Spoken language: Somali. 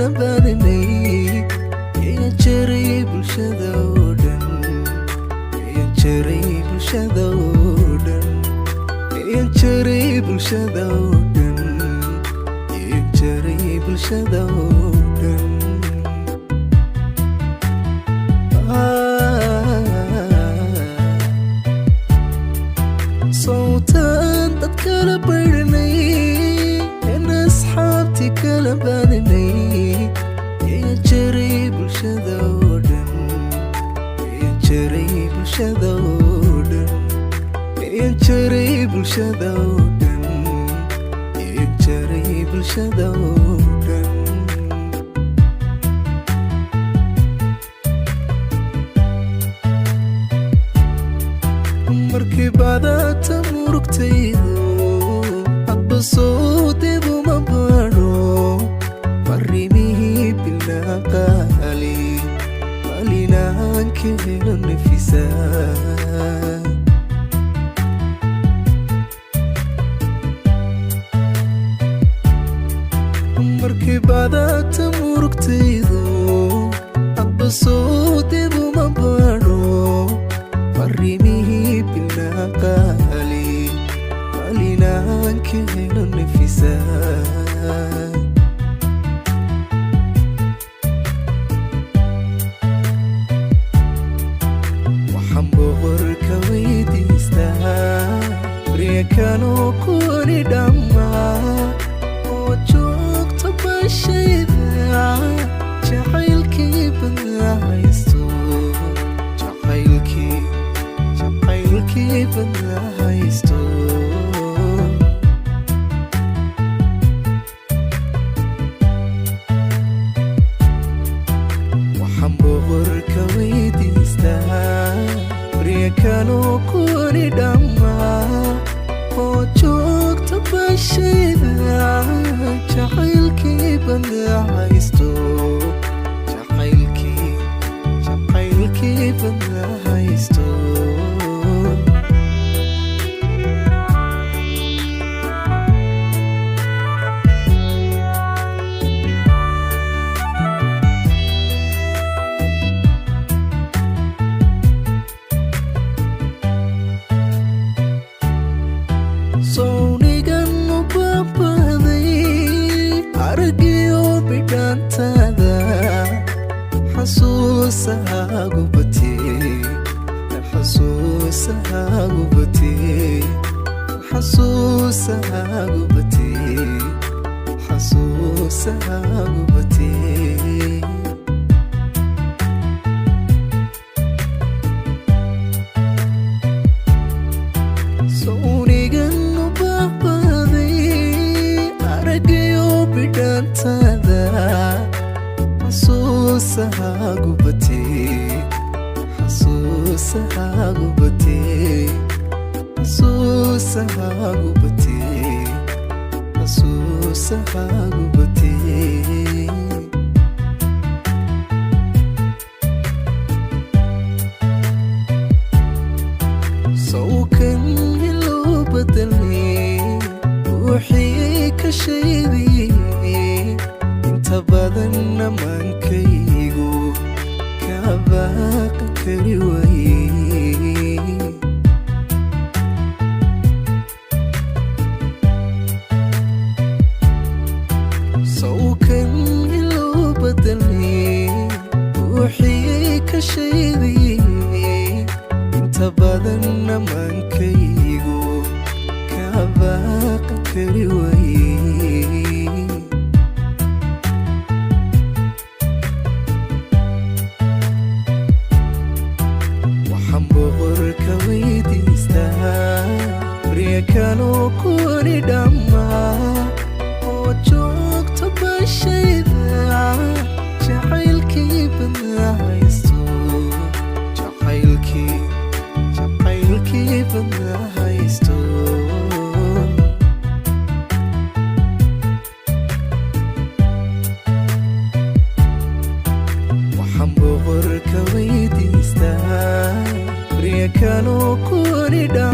kala baadinay, iyo jaray bulshada oo dhan, iyo jaray bulshada oo dhan, iyo jaray bulshada oo dhan, iyo jaray bulshada oo dhan. Sawtaan dad kala baydhnay, in asxaabtii kala baadinay, iyo jaray bulshada oo dhan, iyo jaray bulshada oo dhan, iyo jaray bulshada oo dhan, iyo jaray bulshada oo dhan. Markii badata murugtaydu, hadba soo dib uma baadho farrimihii bilnaa qaali maalinaan ka helo nafisa. Markii badata murugtaydu, hadba soo dib uma baadho farrimihii bilnaa qaali maalinaan ka helo nafisa. Waxaan boqorka weydiistaa baryakanoo kuwani dhammaa oo joogto bashayda, jacaylkii badnaa haysto, jacaylkii, jacaylkii badnaa haysto. Waxaan boqorka weydiistaa baryakanoo kuwani dhammaa oo joogto bashayda, jacaylkii badnaa haysto, jacaylkii, jacaylkii badnaa haysto. Sownigan u baabaaday aragiyo bidhaantaada, xasuusahaagu batee, xasuusahaagu batee, xasuusahaagu batee, xasuusahaagu batee. Sownigan u baabaaday aragayo bidhaantaada, xasuusahaagu batee, xasuusahaagu batee, xasuusahaagu batee, xasuusahaagu batee. Sawkan loo bedelay ruuxii ka shaydiyey, inta badan amaankaygu ka baaqi kari waayey. Sawkan loo bedelay ruuxii ka shaydiyey, inta badan amaankaygu ka baaqi kari waayey. Waxaan boqorka weydiistaa baryakanoo kuwani dhammaa oo joogto bashayda, jacaylkii badnaa haysto, jacaylkii, jacaylkii badnaa haysto. Waxaan boqorka weydiistaa baryakanoo kuwani dhammaa.